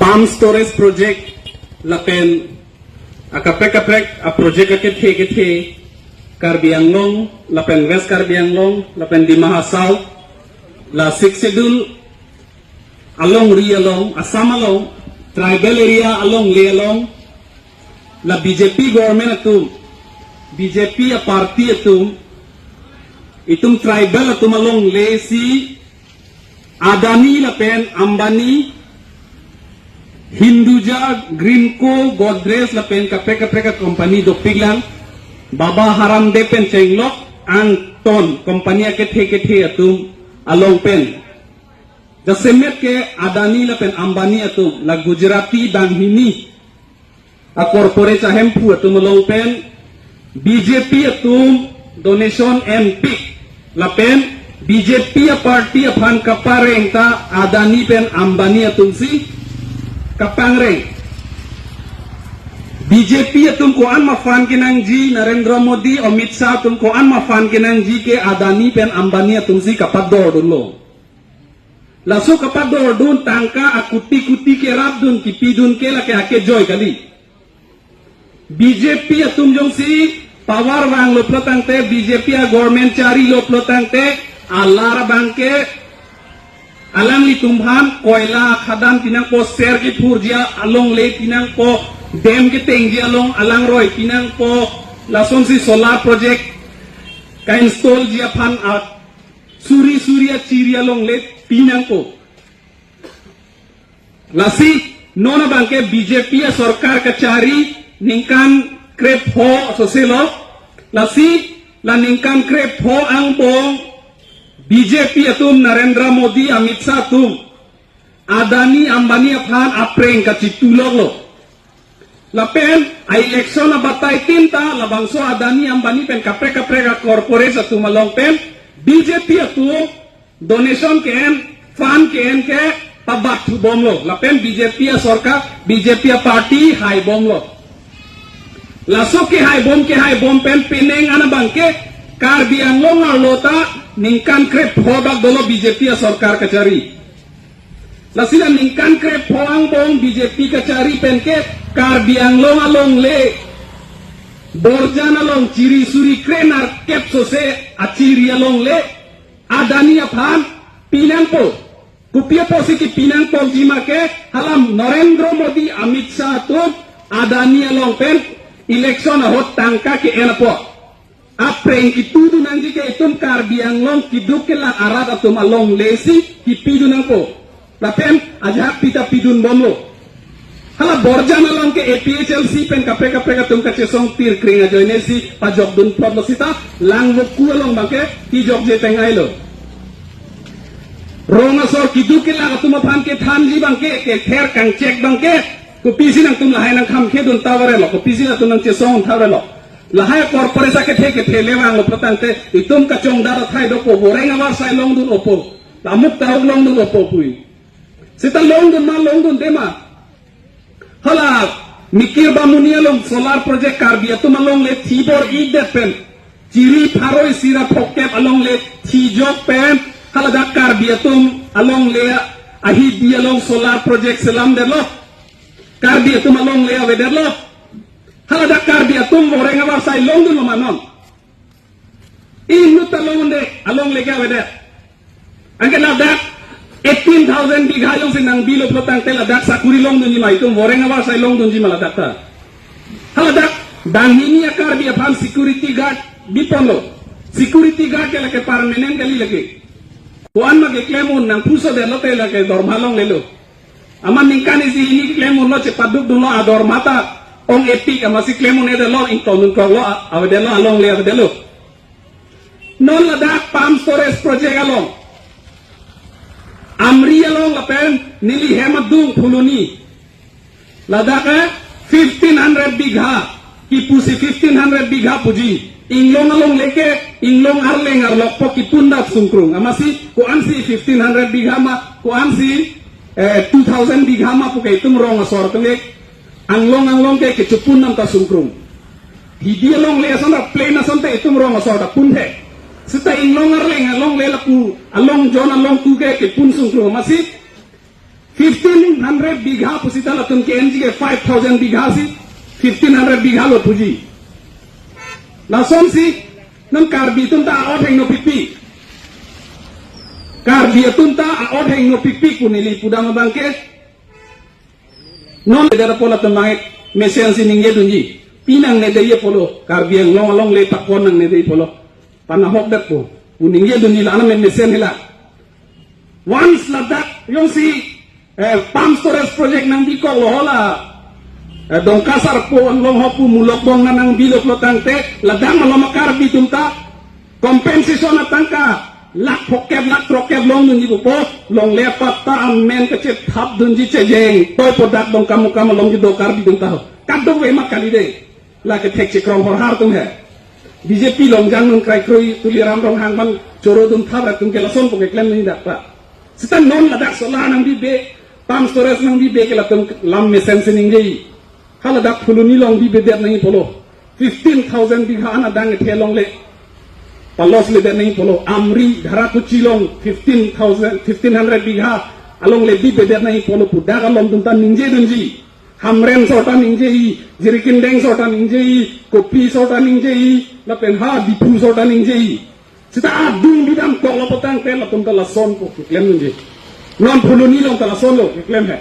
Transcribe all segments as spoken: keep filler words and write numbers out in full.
Pump storage project lapen akaprek kaprek a project akethe kethe Karbi Anglong lapen West Karbi Anglong lapen Dima Hasao la Sixth Schedule alongri along, Assam along, tribal area alongle along, la B J P government atum, B J P a party atum, itum tribal atum alongle si Adani lapen Ambani, Hinduja, Greenko, Godrej lapen kaprek kaprek a company dopiklang, Baba Haramdev pen chenglok angton company akethe kethe atum along pen. Jasemet ke Adani lapen Ambani atum, la Gujarati banghini a corporate ahemphu atum along pen B J P atum donation enpik lapen B J P a party aphan kapareng ta Adani pen Ambani atum si kapangreng. B J P atum ko-an ma fund kenangji, Narendra Modi, Amit Shah atum ko-an ma fund kenangji ke Adani pen Ambani atum si kapadordunlo. Laso kapadordun tangka a kuti kuti kerapdun kipidun ke lake akejoi kali. B J P atum jongsi power vanglo pulo tangte, B J P a government charilo pulo tangte, alar abangke alanglitum aphan koila khadan pinangpo, ser kephurji alongle pinangpo, dam ketengji along alangroi pinangpo, lasonsi solar project ka-installji aphan a suri suri achiri alongle pinangpo. Lasi non abangke B J P a sorkar kachari ningkan krepho soselo. Lasi la ningkan krepho angbong B J P atum, Narendra Modi, Amit Shah atum Adani Ambani aphan apreng kachituloklo. Lapen a election abatai tin ta labangso Adani Ambani pen kaprek kaprek a corporate atum along pen B J P atum donation ke-en, fund ke-en ke pabat thubomlo. Lapen B J P a sorkar, B J P a party haibomlo. Laso kehaibom kehaibom pen penang an abangke Karbi Anglong arlo ta ningkan krepho bak dolo B J P a sorkar kachari. Lasi la ningkan krepho angbong B J P kachari pen ke Karbi Anglong alongle, Borjan along chiri suri krenerkep sose achiri alongle Adani aphan pinangpo. Kopi apotsi kepinangpokji ma ke, hala Narendra Modi, Amit Shah atum Adani along pen election ahut tangka ke-en apot. Apreng kitudun nangji ke itum Karbi Anglong keduk kelak arat atum alongle si kipidun nangpo. Lapen ajahak pita pidunbomlo. Hala Borjan along ke A P H L C pen kaprek kaprek atum kachesong tirkring ajoine si pajokdun plotlo seta, Langvoku along abangke tijokje tengailo. Rong asor keduk kelak atum aphan kethanji abangke, kether kangchek abangke, kopisi nangtum lahai nangkhamkhedun ta varelo, kopisi nangtum nangchesong ta varelo. Lahai corporate akethe kethe le vanglo pulo tangte, itum kachongdat athai dopo, voreng avarsai longdun-opo, lamuk tauk longdun-opo pu. Seta longdun ma, longdunde ma? Hala Mikir Bamuni along solar project Karbi atum alongle thibor-idet pen, chiri pharo isi ra phokep alongle thijok pen, hala dak Karbi atum alongle ahidi along solar project selamdetlo. Karbi atum alongle avedetlo. Hala dak Karbi atum voreng avarsai longdunlo ma non? Inut ta longdunde, alongle ke avedet. Anke ladak eighteen thousand bigha jongsi nangbilo pulo tangte ladak sakuri longdunji ma, itum voreng avarsai longdunji ma ladak ta? Hala dak banghini a Karbi aphan security guard biponlo. Security guard ke lake permanent kali lake. Ko-an ma keklem un, nangpusodetlo te lake dorma longlelo. Amat ningkan isi hini klem unlo, chepadukdunlo, adorma ta ong-epik, amatsi klem un-edetlo, ingtong ingtonglo, a-, avedetlo, alongle avedetlo. Non ladak pump storage project along, Amri along lapen neli hem adung Phuloni, ladak ke fifteen hundred bigha kipusi, fifteen hundred bigha puji. Inglong alongle ke, Inglong Arleng arlokpo kipundap sungkrung. Amatsi ko-ansi fifteen hundred bigha ma, ko-ansi, eh, two thousand bigha ma pu ke itum rong asor atum ke, anglong anglong ke kechepundam ta sungkrung. Hidi alongle ason ta, plain ason ta itum rong asor ta punthe. Seta Inglong Arleng alongle lapu, along jon along ku ke kepun sungkrung. Amatsi fifteen hundred bigha pusita latum ke-enji ke five thousand bigha si fifteen hundred bigha lo puji. Lasonsi non Karbi atum ta a-ot hingno pipi. Karbi atum ta a-ot hingno pipi pu neli pudam abang ke. Non dera pola temangek mesen si ningje dunji. Pinang ne dei pulo. Karbi Anglong along le pakon nang ne dei pulo. Panahok det po. Pu ningje dunji la ana men mesen hela. Once ladak jongsi, eh, pump storage project nangbikok lo hala, eh, Dongka Sarpo Anglong ho pu mulok bong na nangbilo pulo tangte, ladak malom a-Karbi atum ta compensation atangka lakh phokep lakh throkkep long dunji pupo, longle patta amen kachethap dunji chejeng. Toi po dak Dongkamukam along kedo Karbi atum ta ho. Kadokave mat kali dei. La kethek chekrong horhar atum he. B J P longjang non kraikroi Tuliram Ronghang ban choro dun thap atum ke lason po keklem nangji dak ta. Seta non ladak solar nangbibe, pump storage nangbibe ke latum lam mesen si ningje. Hala dak Phuloni along bibedet nangji pulo. Fifteen thousand bigha an adang ethe longle. Palos ledet nangji pulo. Amri Dharakuchi along fifteen thousand, fifteen hundred bigha along le bibedet nangji pulo pu dak alom atum ta ningje dunji. Hamren asor ta ningjeji, Jirikindeng asor ta ningjeji, Kopi asor ta ningjeji, lapen ha Diphu asor ta ningjeji. Seta adung bidam tok lo patang pen latum ta lason po keklem ningje. Non Phuloni along ta lason lo keklem he.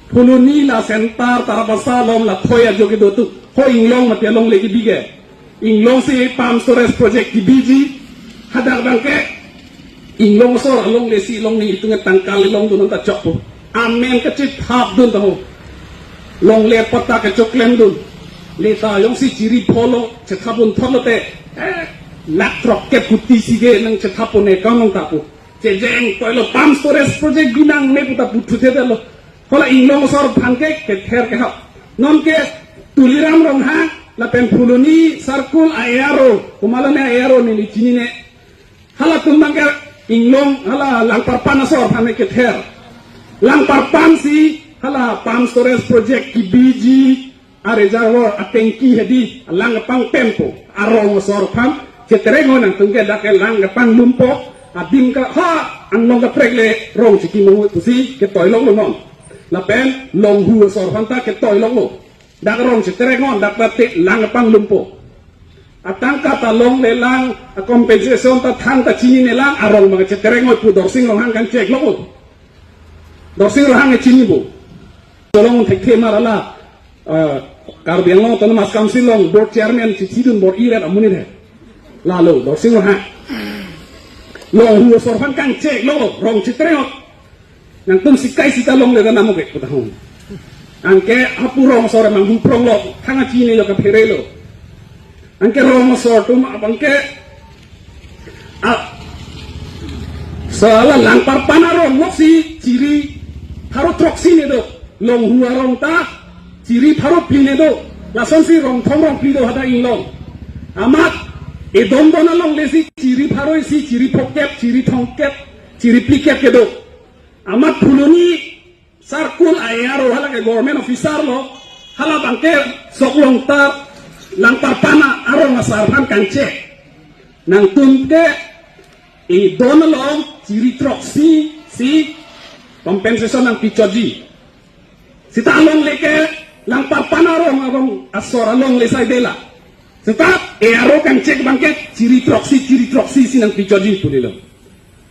Phuloni la center Tarabasa along la thoi ajo kedo tu. Ho Inglong mate along le kebi ke. Inglong si pump storage project kebiji, hadak abang ke Inglong asor along le si along ni itung tangka le long dun ta chok po. Amen kachethap dun ta ho. Longle patta kechok klem dun. Leta jongsi chiri pholo chethap un thot lote, eh, lakh throkkep kuti si ke nangchethap un account along ta po. Chejeng toi lo pump storage project binang ne pu ta pu thuthe lo. Hala Inglong asor aphan ke kether kehap. Non ke Tuliram Ronghang lapen Phuloni circle a-A R O, komat lo ne a-A R O neli chinine. Halatum abang ke Inglong hala Langparpan asor aphan ke kether. Langparpan si hala pump storage project kebiji a-reservoir atengki hedi alang kepangpem po. Arong asor aphan chetereng ho nangtum ke dak ke lang kepanglum po. Adim ke ha Anglong kaprek le rong chiki mo pusi ketoi lok lo non. Lapen Longhu asor aphan ta ketoi lok lo. Dak rong chetereng ho dak ta te lang kepanglum po. Atangka ta longle lang, a-compensation ta than ta chinine lang, arong abang chetereng ho pu Dorsing Ronghang kangchek lok lo. Dorsing Ronghang ke chini bo. Tolong thekthe mar hala, eh, Karbi Anglong Autonomous Council along board chairman chichidun bor-i ret amonit he. Lalo, Dorsing Ronghang. Longhu asor aphan kangchek lo, rong chetereng ho. Nangtum sikai sita longle ta namo ke kutahong. Anke hapu rong asor manghu prong lo, thang a chini lo kaphere lo. Anke rong asor atum abang ke, ah, sala Langparpan arong lok si chiri pharo throksi ne do. Longhu arong ta chiri pharo phli ne do. Lasonsi rong thom rong phli do hadak Inglong. Amat edon don along le si chiri pharo isi, chiri phokep, chiri thomkep, chiri phlikep kedo. Amat Phuloni circle a-A R O hala ke government officer lo, hala abang ke sok long ta Langparpan arong asar aphan kangchek. Nangtum ke edon along chiri throksi si compensation nangpichotji. Seta along le ke Langparpan arong arong asor along le sai dela. Seta A R O kangchek abang ke chiri throksi, chiri throksi si nangpichotji pu nilo.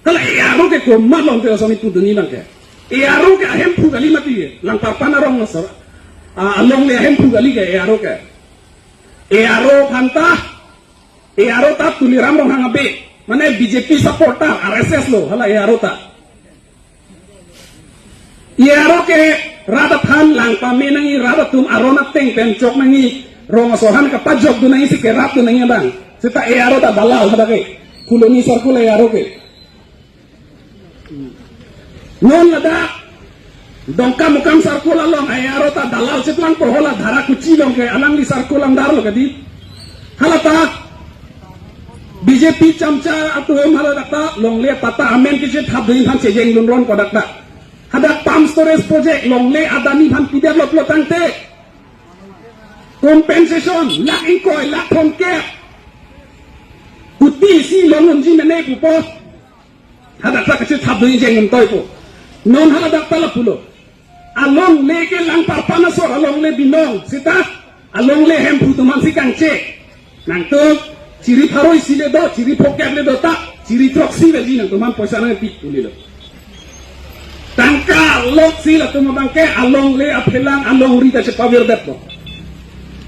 Hala A R O ke komat along te asami pu dunji abang ke. A R O ke ahemphu kali mati ke. Langparpan arong asor, ah, along le ahemphu kali ke A R O ke. A R O aphan ta, A R O ta Tuliram Ronghang abe. Mane B J P supporter, R S S lo, hala A R O ta. A R O ke rat aphan lang pame nangji, rat atum aron ateng pen chok nangji, rong asor aphan kapajok dun nangji si kerap dun nangji abang. Seta A R O ta dalal hadak ke. Phuloni circle A R O ke. Non ladak Dongkamukam circle along A R O ta dalal cheplang po, hala Dharakuchi along ke alangli circle along dar lo kedi. Hala ta B J P chamcha atum hala dak ta longle patta amen kachethap dunji aphan chejeng lunron ko dak ta. Hadak pump storage project longle Adani aphan pidet lo pulo tangte compensation lakh ingkoi, lakh thomkep kuti si long unji mene pupo. Hadak ta kachethap dunji jeng un toi po. Non hala dak ta lapulo. Alongle ke Langparpan asor, alongle binong seta, alongle Hemphu atum aphan si kangche. Nangtum chiri pharo isi le do, chiri phokep le do ta, chiri throksi veli nangtum aphan poisa nangpi pu lelo. Tangka lok si latum abang ke alongle aphelang alongri ta chepavirdetpo.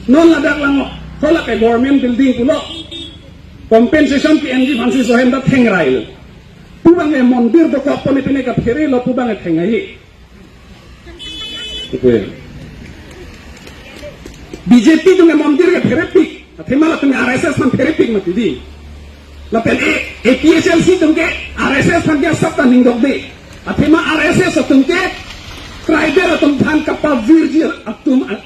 Non ladak lang ho la ke government building pulo, compensation P N G aphan si sohem ta thengrai lo. Pu abang ke mondir dokok pone pine kaphere lo pu abang ke thengrai. Ipu ya. B J P atum ke mondir ke pherepik. Athema latum ke R S S aphan pherepik mati di. Lapen A- A P H L C atum ke R S S aphan ke asap ta ningdok de. Athema R S S atum ke tribal atum aphan kapavirji atum a-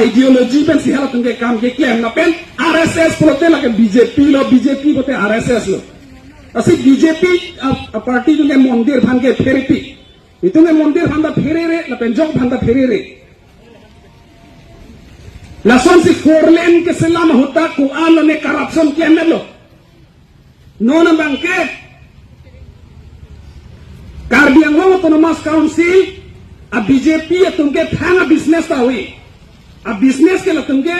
ideology pensi halatum ke kam keklem. Lapen R S S pulote lake B J P lo, B J P pulote R S S lo. Lasi B J P a, a party atum ke mondir aphan ke pherepik. Itum ke mondir aphan ta pherere, lapen jok aphan ta pherere. Lasonsi four lane keselam ahut ta ko-an lone corruption ke-en lo. Non abang ke Karbi Anglong Autonomous Council a B J P atum ke thang a business ta ave. A business ke latum ke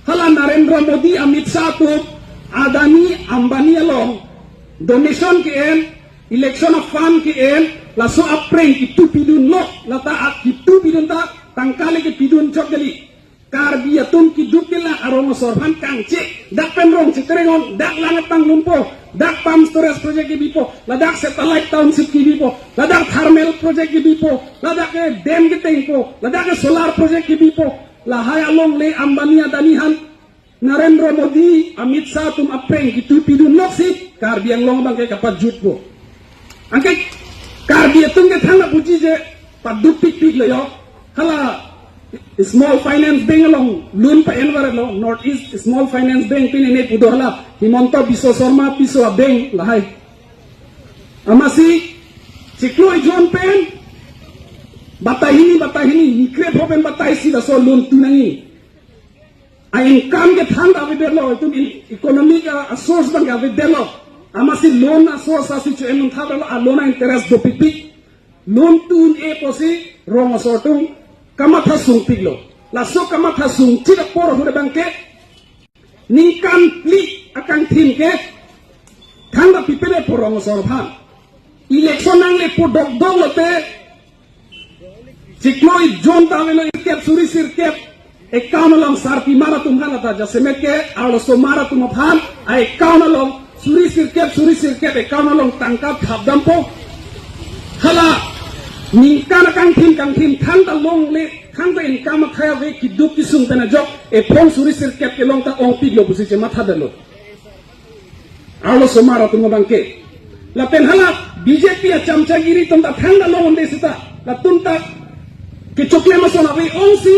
hala Narendra Modi, Amit Shah atum, Adani, Ambani along donation ke-en, election a fund ke-en, laso aphreng kitu pidunlo, lata a kitu pidun ta tangka le kepidun chot kali. Karbi atum keduk kelang arong asor aphan kangche, dak pen rong cheterengon, dak lang apang lumpo, dak pump storage project kebipo, ladak satellite township kebipo, ladak thermal project kebipo, ladak ke dam ketengpo, ladak ke solar project kebipo, lahai alongle Ambani Adani aphan Narendra Modi, Amit Shah atum aphreng kitu pidunlok si Karbi Anglong abang ke kapajutpo. Anke Karbi atum ke thang puji je paduk pikpik lo yo. Hala Small Finance Bank along loan pa-en varetlo, North East Small Finance Bank pine ne pu do hala Himanta Biswa Sarma piso a-bank lahai. Amatsi chiklo jon pen batai hini, batai hini, ni krepho pen batai isi laso loan tu nangji. A income ke thang ta avedetlo, itum in economic a, a source abang ke avedetlo. Amatsi loan a source asi cho-en thap lo, a loan a interest dopikpik. Loan tu un-e pusi rong asor atum kamatha sungpiklo. Laso kamatha sungchit apor ahut abang ke ningkan phli akangthin ke thang ta pipeletpo rong asor aphan. Election nangle pu dokdok lote chiklo jon ta avelo, sirkep suri sirkep account along sarpimar atum aphan lata jasemet ke arlosomar atum aphan a account along suri sirkep suri sirkep account along tangka thapdampo. Hala ningkan akangthin kangthin thang ta longle, thang ta income akhai ave, keduk kesung pen ajok ephong suri sirkep kelong ta ongpiklo pusi chemathadetlo arlosomar atum abang ke. Lapen hala B J P achamchagiri atum ta thang ta long-un-e seta, latum ta kechoklem ason ave ongsi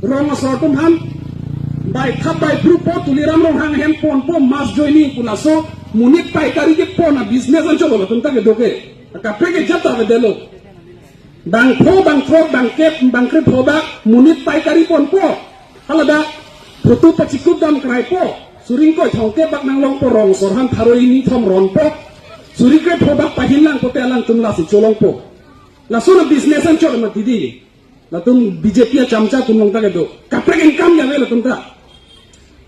rong asor atum aphan bai thap bai phrupo, Tuliram Ronghang ahem ponpo, mass joining pu laso monit paikari kepon a business anchot lo latum ta kedo ke. Kaprek ke jat ta avedetlo. Bangpho, bangthrok, bangkep, bangkrepho bak monit paikari ponpo. Haladak photo pachikup dam kraipo. Suri ingkoi thomkep bak nanglongpo, rong asor aphan pharo hini thom ronpo. Suri krepho bak pahin lang pote alangtum lasi cholongpo. Lason a business anchot mati di. Latum B J P achamcha atum along ta kedo. Kaprek income ya ave latum ta.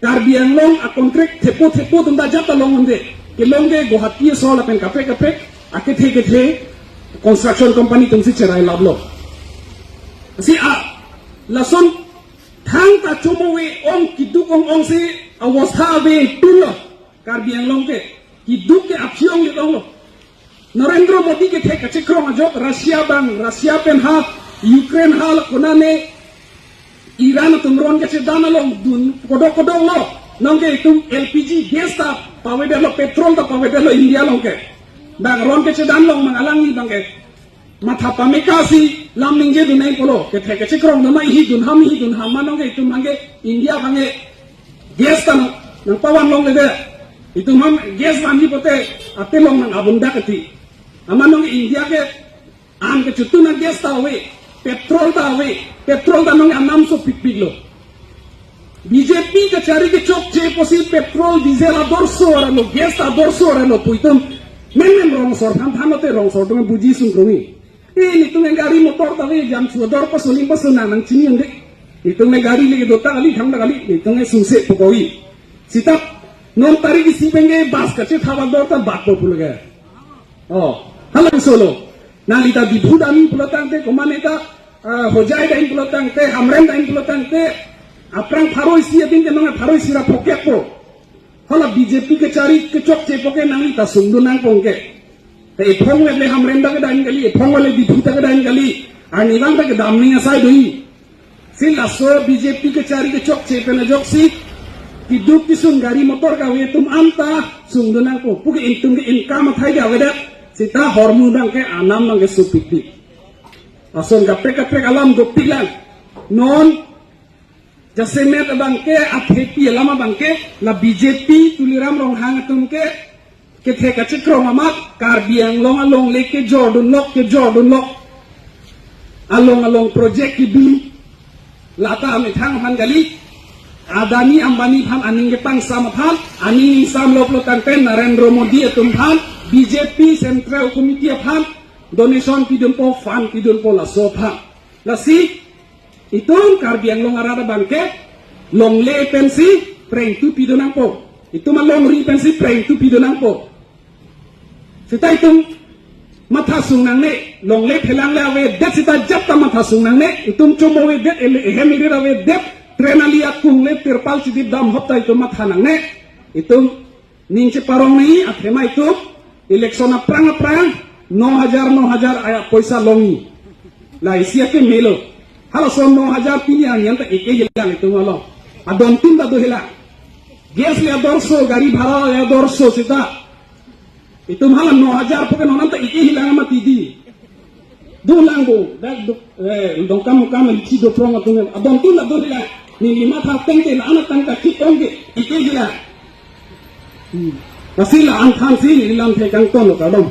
Karbi Anglong a contract thepo thepo atum ta jat ta long-un-e. Kelong ke Guwahati aso lapen kaprek kaprek akethe kethe construction company atum si cherai laplo. Si a lason thang ta chomo ave ong, keduk ong ongsi awostha ave tunlo. Karbi Anglong ke keduk ke aphi ong-e longlo. Narendra Modi kethek kachekrong ajok Russia abang, Russia pen ha, Ukraine ha, la konane Iran atum ron kachedan along dun kodok kodok lo. Nonke itum L P G gas ta pavedetlo, petrol ta pavedetlo India along ke. Bang ron kachedan along mang alangli abang ke matha pameka si lam ningjedun nangji pulo. Kethek kachekrong nama ihi dun ham, ihi dun ham, ma nonke itum abang ke India abang ke gas ta nang, nangpavan longledet. Itum aphan gas vanji pote ate long nang abunda kati. Amat nonke India ke an kechotun a gas ta ave, petrol ta ave, petrol ta nonke anam so pikpiklo. B J P kachari kechokche pusi petrol, diesel ador so arlo, gas ta ador so arlo pu itum menmen rong asor aphan than lote rong asor atum buji sungkrungji. Eh, netum ke gari motor ta ave, jam chuador pasoling paso nang nangchini ande. Netum ke gari le kedo ta kali, thang ta kali, netum ke sungse pokoi. Sita non tarik isi pen ke bus kachethap ador ta bak po pulo ke. Oh, halabangso lo. Nangli ta Diphu damji pulo tangte, komat ne ta, ah, Hojai damji pulo tangte, Hamren damji pulo tangte, aphrang pharo isi adim ke nang pharo isi ra phokek po. Hala B J P kachari kechokche po ke nangli ta sungdun nangpo ke. Te ephong le Hamren ta kedam kali, ephong le Diphu ta kedam kali. Arnivang ta kedam ning asai do. Si laso B J P kachari kechokche pen ajoksi keduk kesung gari motor kave atum an ta sungdun nangpo. Puke itum ke income athai ke avedet. Sita hormu abang ke anam abang ke supikpik. Lason kaprek kaprek alam dopiklang. Non jasemet abang ke, athepi alam abang ke, la B J P Tuliram Ronghang atum ke, kethe kachekrong amat, Karbi Anglong alongle kejordunlok, kejordunlok. Along along project kebi, lata amethang aphan kali, Adani Ambani aphan aning kepangsam aphan, aning ingsamlo pulo tangte Narendra Modi atum aphan, B J P Central Committee aphan, donation pidunpo, fund pidunpo laso aphan. Lasi, itum Karbi Anglong arat abang ke longle pensi prengtu pidun nangpo. Itum alongri pensi prengtu pidun nangpo. Sita itum mathasung nangne, longle phelang le avedet sita jap ta mathasung nangne, itum chomo avedet, ele ehem irit avedet, tren ali akung le tirpal chidip damhop ta itum matha nangne, itum ning cheparong nangji, athema itum election aphrang aphrang no hajar, no hajar aya poisa longji. La isi ake melo. Halaso no hajar pini arni an ta eke hilang itum along. Adon tin ta do hilang. Gas le ador so, gari bhara le ador so sita. Itum hala no hajar puke non an ta eke hilang mati di. Dolang bo, dak do, eh, Dongkamukam lichi doprong atum adon tin ta do hilang. Neli matha tengte la anak tangka kit ong ke, eke hilang. Hmm. Lasi la-an thansi neli lamthe kangtonlo kardom.